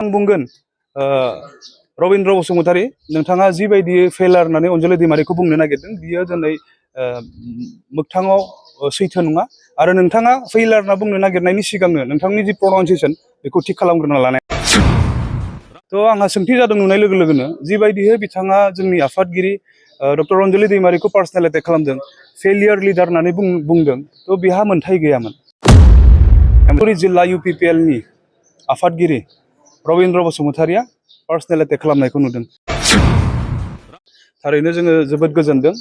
आं बुंगोन रबीन्द्र बसुमतारी नोंथाङा जिबायदि फेलार होननानै अनजलि दैमारिखौ बुंनो नागिरदों बियो दिनै मोगथाङाव सैथो नङा आरो नोंथाङा फेलार होनना बुंनो नागिरनायनि सिगांनो नोंथांनि जि प्रनाउन्सिएसन बेखौ थिग खालामग्रोना लानाय थ' आंहा सोंथि जादों नुनाय लोगो लोगोनो जिबायदियै बिथाङा जोंनि आफादगिरि डक्टर अनजलि दैमारिखौ पार्सनेल एटेक खालामदों फेलियर लिडार होननानै बुंदों थ' बेहा मोनथाय गैयामोन जिल्ला UPPLनि आफादगिरि रबीन्द्र बसुमतारिया पार्सनेल एटेक खालामनायखौ नुदों थारैनो जोङो जोबोद गोजोनदों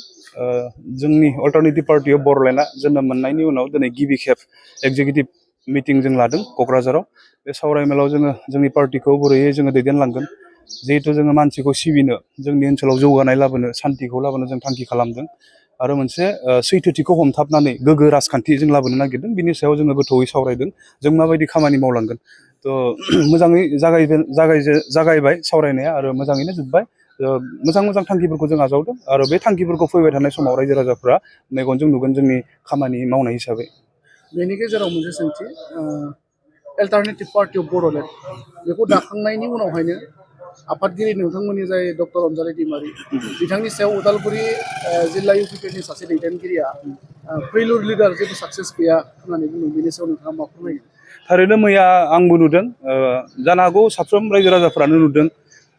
जोंनि अल्टारनेटिभ पार्टि अफ बर'लेण्डआ जोनोम मोननायनि उनाव दिनै गिबि खेब एक्जिकिउटिभ मिटिं जों लादों क'क्राझाराव बे सावरायमेलाव जोङो जोंनि पार्टिखौ बोरैयै जोङो दैदेनलांगोन जिहेतु जोङो मानसिखौ सिबिनो जोंनि ओनसोलाव जौगानाय लाबोनो सान्तिखौ लाबोनो जों थांखि खालामदों आरो मोनसे सैथोथिखौ हमथाबनानै गोग्गो राजखान्थि जों लाबोनो नागिरदों बिनि सायाव जोङो गोथौयै सावरायदों जों माबायदि खामानि मावलांगोन थ' मोजाङै जागायबाय सावरायनाया आरो मोजाङैनो जोब्बाय मोजां थांखिफोरखौ जों आजावदों आरो बे थांखिफोरखौ फैबाय थानाय समाव रायजो राजाफ्रा मेगनजों नुगोन जोंनि खामानि मावनाय हिसाबै बेनि गेजेराव मोनसे सोंथि अल्टारनेटिभ पार्टि अफ बर'लेण्ड बेखौ दाखांनायनि उनावहायनो आफादगिरि नोंथांमोननि जाय डक्टर अनजलि दैमारि बिथांनि सायाव उदालगुरि जिल्ला UPPLनि सासे दैदेनगिरिया फेलियर लिडार जेबो साक्सेस गैया होननानै बुंदों बेनि सायाव नोंथाङा मा फोरमायगोन थारैनो मैया आंबो नुदों जानो हागौ साफ्रोम रायजो राजाफ्रानो नुदों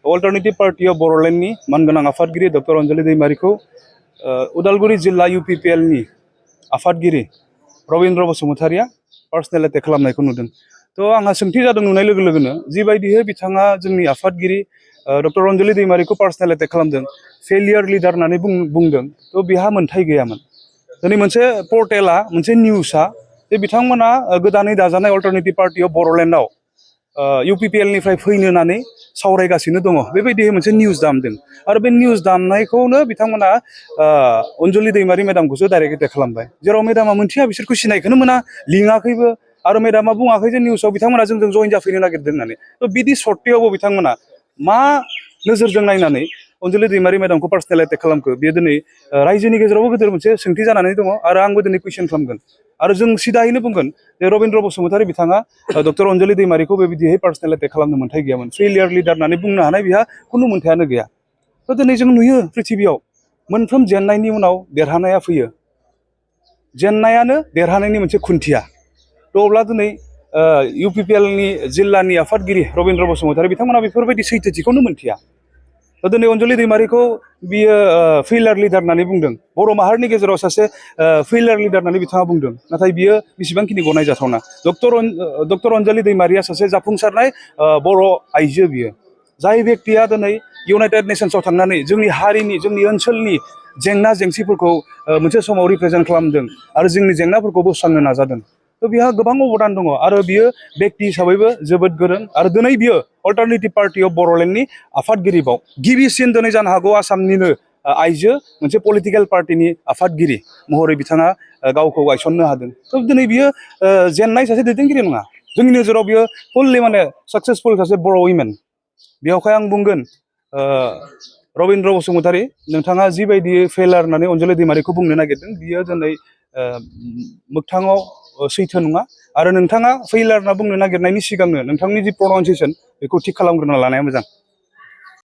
अल्टारनेटिभ पार्टि अफ बर'लेण्डनि मानगोनां आफादगिरि डक्टर अनजलि दैमारिखौ उदालगुरि जिल्ला UPPLनि आफादगिरि रबीन्द्र बसुमतारिया पार्सनेल एटेक खालामनायखौ नुदों थ' आंहा सोंथि जादों नुनाय लोगो लोगोनो जिबायदियै बिथाङा जोंनि आफादगिरि डक्टर अनजलि दैमारिखौ पार्सनेल एटेक खालामदों फेलियर लिडार होननानै बुंदों थ' बेहा मोनथाय गैयामोन दिनै मोनसे पर्टेला मोनसे निउसआ जे बिथांमोना गोदानै दाजानाय अल्टारनेटिभ पार्टि अफ बर'लेण्डआव UPPLनिफ्राय फैनो होननानै सावरायगासिनो दङ बेबायदि मोनसे निउस दामदों आरो बे निउस दामनायखौनो बिथांमोना अनजलि दैमारि मेडामखौसो डाइरेक्ट एटेक खालामबाय जेराव मेडामा मोनथिया बिसोरखौ सिनायखौनो मोना लिङाखैबो आरो मेडामा बुङाखै जे निउसाव बिथांमोना जोंजों जइन जाफैनो नागिरदों होननानै थ' बिदि सर्तेयावबो बिथांमोना मा नोजोरजों नायनानै अनजलि दैमारि मेडामखौ पार्सनेल एटेक खालामखो बेयो दिनै रायजोनि गेजेरावबो गिदिर मोनसे सोंथि जानानै दङ आरो आंबो दिनै कुइसन खालामगोन आरो जों सिदायैनो बुंगोन जे रबीन्द्र बसुमतारी बिथाङा डक्टर अनजलि दैमारिखौ बेबायदियै पार्सनेल एटेक खालामनो मोन्थाय गैयामोन फेलियर लिडार होननानै बुंनो हानाय बेहा खुनु मोन्थायानो गैया थ' दिनै जों नुयो पृथिबियाव मोनफ्रोम जेननायनि उनाव देरहानाया फैयो जेननायानो देरहानायनि मोनसे खुन्थिया थ' अब्ला दिनै UPPLनि जिल्लानि आफादगिरि रबीन्द्र बसुमतारी बिथांमोना बेफोरबायदि सैथोथिखौनो मोनथिया दिनै अनजलि दैमारिखौ बियो फेलियर लिडार होननानै बुंदों बर' माहारिनि गेजेराव सासे फेलियर लिडार होननानै बिथाङा बुंदों नाथाय बियो बेसेबांखिनि गनायजाथावना डक्टर अनजलि दैमारिया सासे जाफुंसारनाय बर' आइजो बियो जाय बेक्तिया दिनै इउनाइटेड नेशन्सआव थांनानै जोंनि हारिनि जोंनि ओनसोलनि जेंना जेंसिफोरखौ मोनसे समाव रिप्रेजेन्ट खालामदों आरो जोंनि जेंनाफोरखौ बोस्रांनो नाजादों थ' बेहा गोबां अबदान दङ आरो बियो बेक्ति हिसाबैबो जोबोद गोरों आरो दिनै बियो अल्टारनेटिभ पार्टि अफ बर'लेण्डनि आफादगिरिबाव गिबिसिन दिनै जानो हागौ आसामनिनो आइजो मोनसे पलिटिकेल पार्टिनि आफादगिरि महरै बिथाङा गावखौ गायसननो हादों थ' दिनै बियो जेननाय सासे दैदेनगिरि नङा जोंनि नोजोराव बियो फुललि माने साक्सेसफुल सासे बर' उइमेन बेयावहाय आं बुंगोन रबीन्द्र बसुमतारी नोंथाङा जिबायदि फेलार होननानै अनजलि दैमारिखौ बुंनो नागिरदों बियो दिनै मोगथाङाव सैथो नङा आरो नोंथाङा फेलार होनना बुंनो नागिरनायनि सिगांनो नोंथांनि जि प्रनाउन्सिएसन बेखौ थिग खालामग्रोना लानाया मोजां